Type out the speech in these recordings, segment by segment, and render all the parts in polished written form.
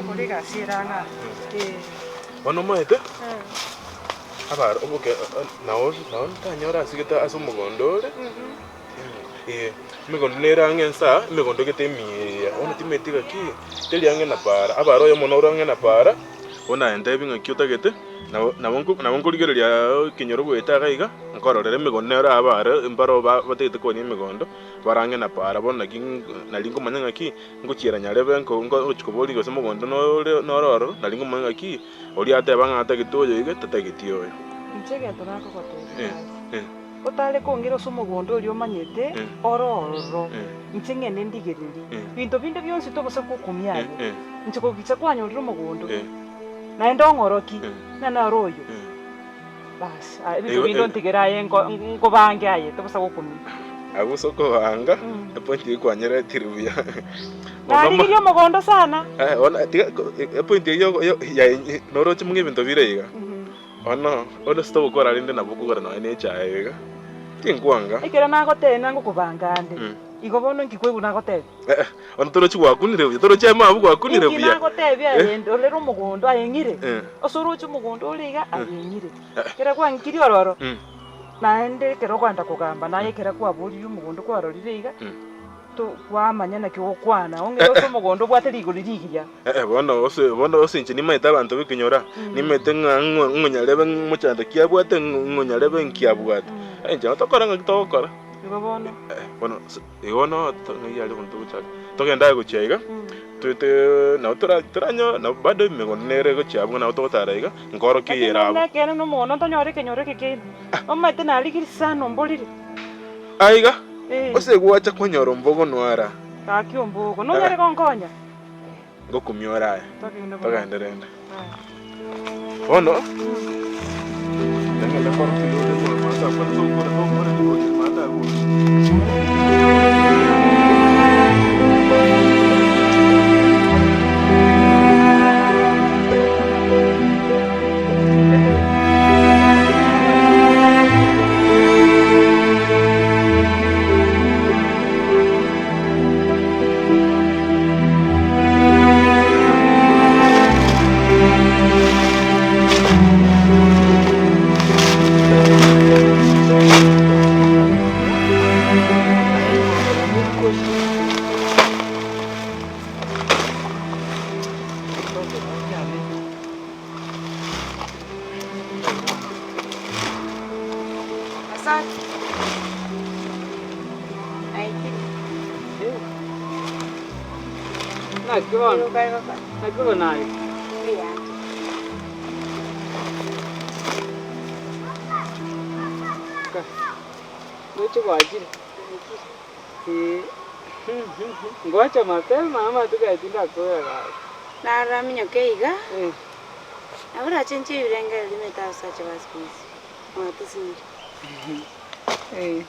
Togokora egasi ere ang'e aa. Eh. Bono omaete, abaro oboke nao nao ntanyore asigete ase omogondo ore, eh, emegondo nere ang'e nsa, emegondo egete emiya, bono timanyeti gaki, teri ang'e na para, abare oyomo noro ang'e na para, bono aye ntebi ng'aki otagete, nabo nabo nko nabo nkorigereria ekenyoro goeta iga iga, nkororere emegondo nere abare mbaro ba batagete konya emegondo, bare ang'e na para bono naki nari nkomanya ng'aki. Ngochiera nyarebe ngochia koboria gose mogondo nore noro ororo, nari ngomanya ng'aki oria ateba ng'a atagete oyo iga, tatageti oyo. Inche egento nakogotebia Eh, gaki, eh. otare kong'ira ase omogondo oria omanyete Eh. ore ororo, Eh. inche ng'ende ndigererie. Eh. Binto binde bionsi tobasa gokumia Eh, aye. eh. Inche kogicha kwanyorire omogondo, Eh. naende ong'orokie, Eh. ng'a naro oyo. Eh. Bas, aye ebinto Igo binde eh. ontigere aye nko nkobange aye, tobosa gokumia. Abwo ase okobanga, epointi eyio kwanyeretire buya. Bono oma- Narigirie omogondo sana. Eh, bono tiga ko- epointi eyio ogo- yo- yaye noroche muna ebinto bire iga. Bono, bono ase togokora rende nabo okogora nonye na echae iga, tinkwanga. Ekero nagotebia nangokobanga ande, Mm. igo bono inki kwaigwa nagotebia? Eh, bono torochi gwakunire buya, torochi ime abwo gwakunire Inki buya. nagotebia Eh. aye ndorere omogondo aye ng'ire, Eh. ase oroche omogondo ore iga aye ng'ire. Eh. Ekero gwang'ikirie ororo, Mm. naende ekero okoenda kogamba naye ekero kwaboririe omogondo kwarorire iga, Mm. to kwamanya naki ogokwana, ong'ire ase omogondo obwate rigori rigiya. Eh, eh, bono ose bono ase inche nimanyete abanto b'ekenyoro, nimanyete ng'a ng'o ng'onyarebe mochando ki abwate, ng'o ng'onyarebe nki abwate. Inche nabo tokora ng'aki togokora. Igo bono. Eh, bono ase. Igo bono ng'ai aria omonto ogochaka. Togende aye gochia iga, toete nabo tora toranyore nabo bado emegondo nere gochia abwo nabo togotara iga, nkorokia Lakini eyere abwo. buna ekeene nomogondo ntonyore ekenyoro eke kiaino. Omanyete narigirie sana omborire. Aiga, Eh. ase gwacha kwanyora ombogo nwara. Gaki ombogo, nonyare gonkonya? Ngokumia ore aye. Togende bono. Togende rende. Aya. Bono, teng'ende korokia rende mato akwo tokore tokore ribori mato abwo. Asante. Aikire. Naki bono, naki bono aye? Ngocha gwachire? Eh, ngocha mapema amatuko aya tindakobera gaki. Narora minyoke iga, Eh. nabo orachenche ebirengererio rimete abasacha ba siku hizi, mwatosinyire. Eh.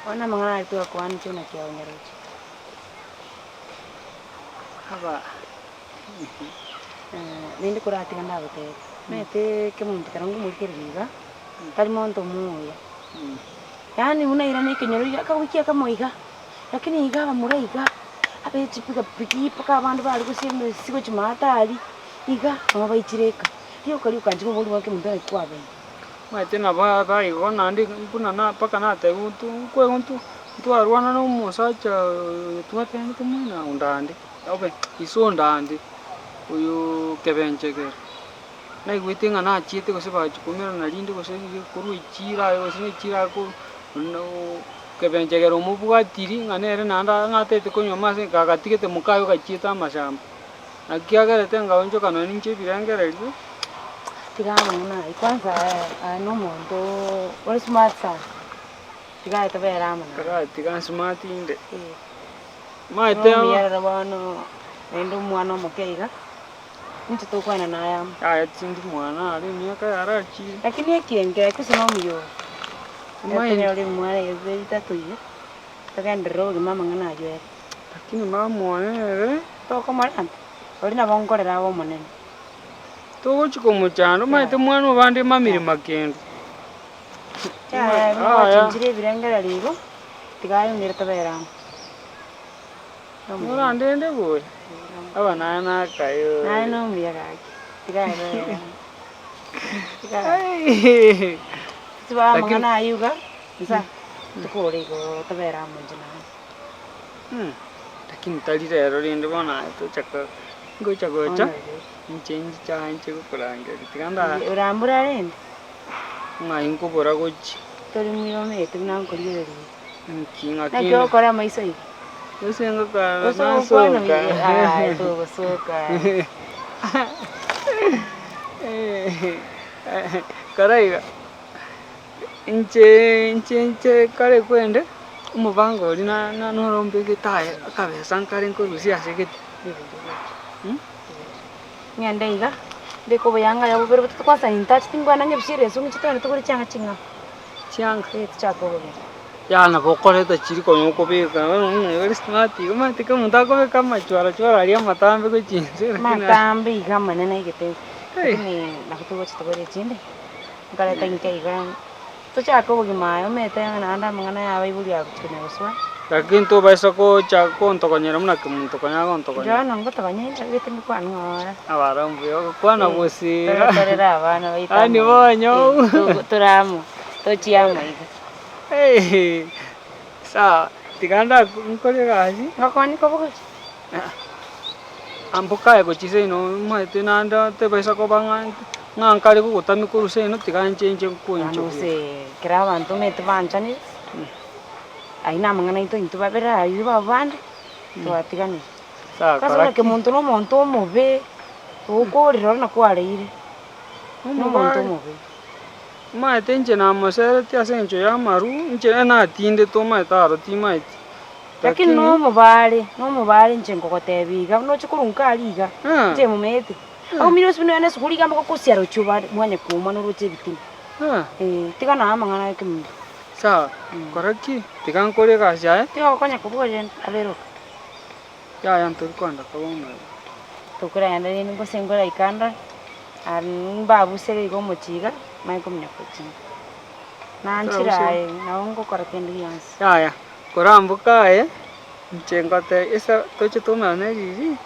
Bono amang'ana aria twakwanete naki aonyaroche. Aba. Rende koratiga ndagotebie, omanyete kemonto ekero nkomorigereria iga, tari monto omuya, yaani buna airana ekenyoro iga akagochia akamo iga, lakini iga abamura iga, abe chipikapiki mpaka abande bare gosia emesigo chimaate aria, iga nabo baichire eka. Rioka rioka inche mobori bwa kemonto naki kwabeire. Omanyete nabo abaigo naende buna na mpaka natebiwa ntu nkwegwa ntu ntwarwana na omosacha oyo twatebanete mono ondande, obe ise ondande, oyooo kebenchegere. Naigwete ng'a nachiete gose bachia koumerana rinde gose korwa echiro aye gose na echiro akorwa noo kebenchegere omobwatiri ng'a nere naende ng'a atagete konywa amache gagatigete mokaye ogachiete amashamba. Naki agerete ngaonchoka nonya ninche ebirengererio. Tiga amang'ana ayio, kwanza aye nomonto ore smart sana, tiga aye tobere amo naye. Kara tiga nsmart inde. Eh. Omanyete aba. Omuya rero bono, naende omwana omoke iga, intwe tokwana naye amo. Yaya tindi mwana are emiaka yarachire. Lakini ekiengera gose nomuya oyo, Omanyete. tonyore ebimwana ebi bitato iga, togenderere obogima amang'ana ayio ere. Lakini mama one ere. Tokomorenta, oria nabo nkorera abe omonene. Togochia komochanda, omanyete mwana obande mamiri makendu. Yaya, buna Yaya. gwachenchire ebirengererio igo, tiga ayong'ire tobere amo. Norandende bori. Aba naye nakayo. Naye nomuya gaki. Tiga aye. Tiga. Ai. Tiba amang'ana aywo iga, nsa tokore igo tobere amo inche naye. Lakini tari rero rende bono aye tochaka ngocha gocha, inche nchiche aa inche gokorangeria tiga nda. Orambora rende? Ng'ai nkobora gochia. Tori muya omanyete buna nkorigereria. Nki ng'aki Naki ogokora amaiso iga? Gose ngokora Gose ogokwana nasoka. aye togosoka. Kora iga, inche inche inche kare kwende, omobango oria na na noro mbegete aye akabesa nkare nkorusia ase gete. Ng'ende iga, mbeke oboyanga aye bobere botato kwanza intache tingwana ng'a ebisire ense ng'iche togende togore chianga ching'ao. Chianga? Eh tochake obogeni. Yaani nabo okoreta chiria konya okobeka bono buna ore smart igo omanyete kera omonto akobeka amachwara chwara aria amatambe gochia inse lakini Amatambe iga amanene aigete lakini nabo togocha togore echinde, nkareta inke iga. Tochake obogima aye omanyete ng'a naende amang'ana ya abaibori agochia konya gosoa. Lakini tobaisa gocha kontogonyera buna kemunto konya agontogonyera. Bono ngotogonyera ntagete mbikwane ng'a ora. Abara mbuya ogokwana gosira. Torere abana baito Yaani amo bonye iga. Tore amo, tochie amo iga. Sawa, tiga nkore egasi. Ngokonye kobogoria? Amboka aye gochia seino omanyete naende tebaisa koba ng'a ng'a nkare gogotamia korwa seino tiga nche inche nkoinche Bono gose ekero abanto omanyete banchanire, ayio na amang'ana aito intwe babere ayio babo bande, twatiganire. Sawa Sasa kora onye ki? omonto na omonto omobe, okorire ore nakwareire, na omonto omobe. Omanyete inche namoseretie ase eng'encho ya amaru, inche natindete omanyete aro timaeti. Lakini nomobare, nomobare inche nkogotebia iga, buna oche korwa nka aria iga, inche momanyete, aumire ase buna esukuru iga mogokosia rochio bare mwanya kouma noroche ebitina, eh, tiga naye amang'ana aye kemunto. Sawa, kora ki? Tiga nkore egasi aye. Tiga gokonya kobua rende abere oka. Yaya ntori kogenda koba omorero. Tokoragenda rende gose nkoraika ndore, mbabusere iga omochie iga, manye komanya gochia nka. Nanchire aye, nabo ngokora kende gionsi. Yaya. Koramboka aye, inche ngotebia esa toche toumerane riria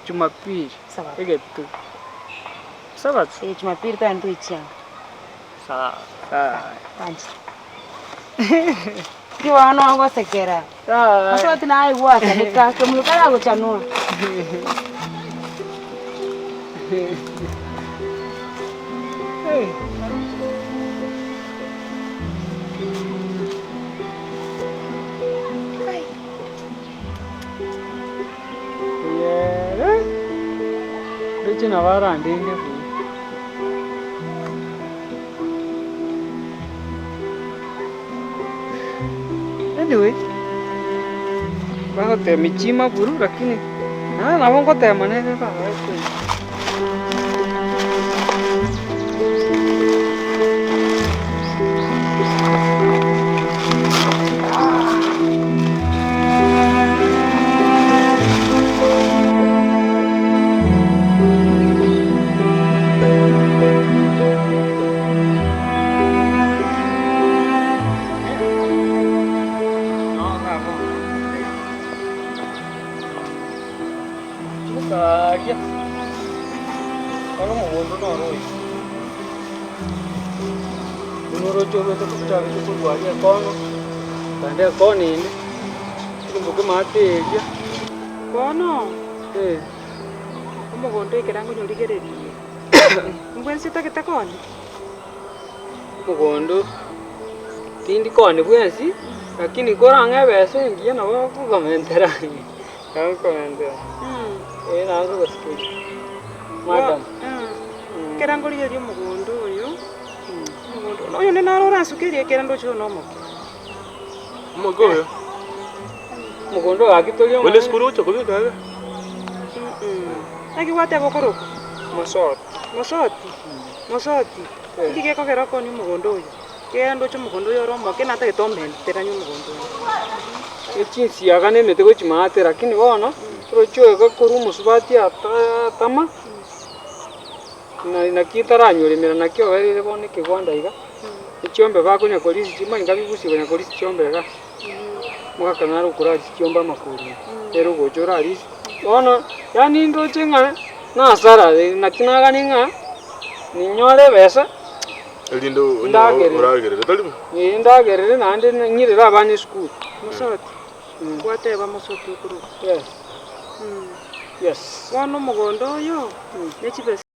jumapili, Sabato. egetuko. Sabato? Eh, jumapili togende toichianga. Sawa sawa. Twanchire. Ki bono ogosekera? Sawa. Mosubati naye gwasaneka, kemunto karagochanua. Eyere, ndoche nabo arandenge buya. Anyway, bagotema chima buru lakini nabo ngotema nere baba. Chigosaria bono omogondo noro oyo, buna oroche obete chagete korwa aria ekono, naende ekona ende, chirimboke maate eria. Bono, Eh. omogondo ekero ngonyorigereria, mbwensi otagete koonia? Omogondo tindi koonia bwensi, lakini korang'e ebesa engiya nabo nkokomentera nabo nkokomentera. Eh nabo nkogosikeria madam. Ekero nkorigereria omogondo oyo, omogondo oyo onde naro oransukerie ekere ndoche oyo nomoke. Omoke oyo. Omogondo oyo gaki tori Buna omonene. esukuru ogocha kobeka iga. Naki gwateba okorokwa? Mosoti. Mosoti? Mosoti, inki gekogera okoonia omogondo oyo? Ekiagera ndoche omogondo oyo ore omoke natagete omenteranie omogondo oyo. Echinsiaga na emete gochia maate lakini bono oroche oyo gakorwa omosubati ata atama na naki ntaranyoremera naki obereire bono ekegwanda iga, echiombe bakonya korisia chimanye nkabibusia konya korisia chiombe igaa, omogaka nare okorarisia chiombe amakori ime, ere ogocha orarisia. Bono, yaani ndoche ng'a nasara, naki nagania ng'a ninyore ebesa, Erinde onye Ndagerere. oragerere, tari bo? eh, ndagerere naende ng'irere abana esukuru. Mosoti, gwateba mosoti okorokwa. Yes, yes. Bono omogondo oyo, ne chibesa.